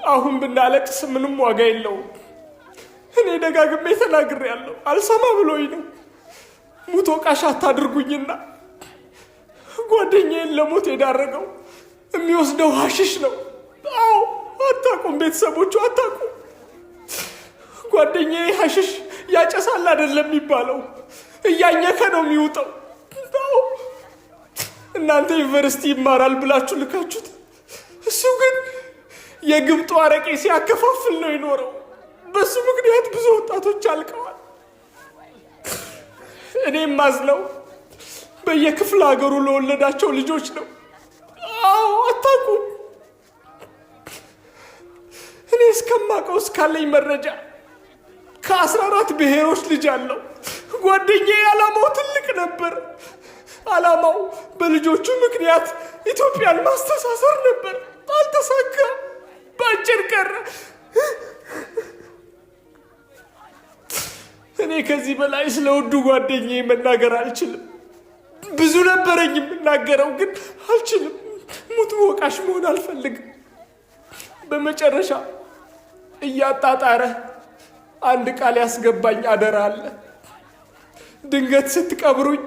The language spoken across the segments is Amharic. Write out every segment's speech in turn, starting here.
አሁን ብናለቅስ ምንም ዋጋ የለውም። እኔ ደጋግሜ ተናግሬያለሁ፣ አልሰማ ብሎኝ ነው። ሙት ወቃሽ አታድርጉኝና ጓደኛዬን ለሞት የዳረገው የሚወስደው ሀሽሽ ነው። አዎ አታውቁም፣ ቤተሰቦቹ አታውቁም። ጓደኛዬ ሀሽሽ ያጨሳል አይደለም የሚባለው፣ እያኘከ ነው የሚውጠው። አዎ እናንተ ዩኒቨርሲቲ ይማራል ብላችሁ ልካችሁት፣ እሱ ግን የግብጡ አረቄ ሲያከፋፍል ነው የኖረው። በሱ ምክንያት ብዙ ወጣቶች አልቀዋል። እኔም ማዝነው በየክፍለ ሀገሩ ለወለዳቸው ልጆች ነው። አዎ አታውቁም። እኔ እስከማውቀው እስካለኝ መረጃ ከ14 ብሔሮች ልጅ አለው። ጓደኛዬ ዓላማው ትልቅ ነበር። ዓላማው በልጆቹ ምክንያት ኢትዮጵያን ማስተሳሰር ነበር። አልተሳካም። በአጭር ቀረ። እኔ ከዚህ በላይ ስለ ውዱ ጓደኛዬ መናገር አልችልም። ብዙ ነበረኝ የምናገረው ግን አልችልም። ሙት ወቃሽ መሆን አልፈልግም። በመጨረሻ እያጣጣረ አንድ ቃል ያስገባኝ አደራ አለ። ድንገት ስትቀብሩኝ፣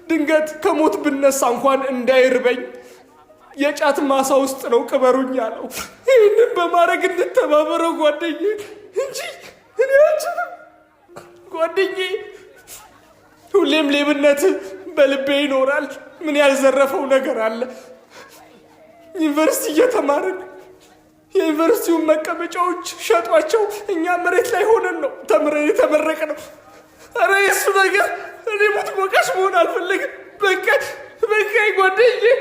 ድንገት ከሞት ብነሳ እንኳን እንዳይርበኝ የጫት ማሳ ውስጥ ነው ቅበሩኝ አለው። ይህንን በማድረግ እንተባበረው ጓደኛዬ እንጂ እኔ አልችልም። ጓደኛዬ ሁሌም ሌብነት በልቤ ይኖራል። ምን ያልዘረፈው ነገር አለ? ዩኒቨርሲቲ እየተማርን የዩኒቨርሲቲውን መቀመጫዎች ሸጧቸው። እኛ መሬት ላይ ሆነን ነው ተምረን የተመረቅነው። ኧረ የእሱ ነገር እኔ ሙት ወቃሽ መሆን አልፈልግም። በቃ በቃ ጓደኛዬ።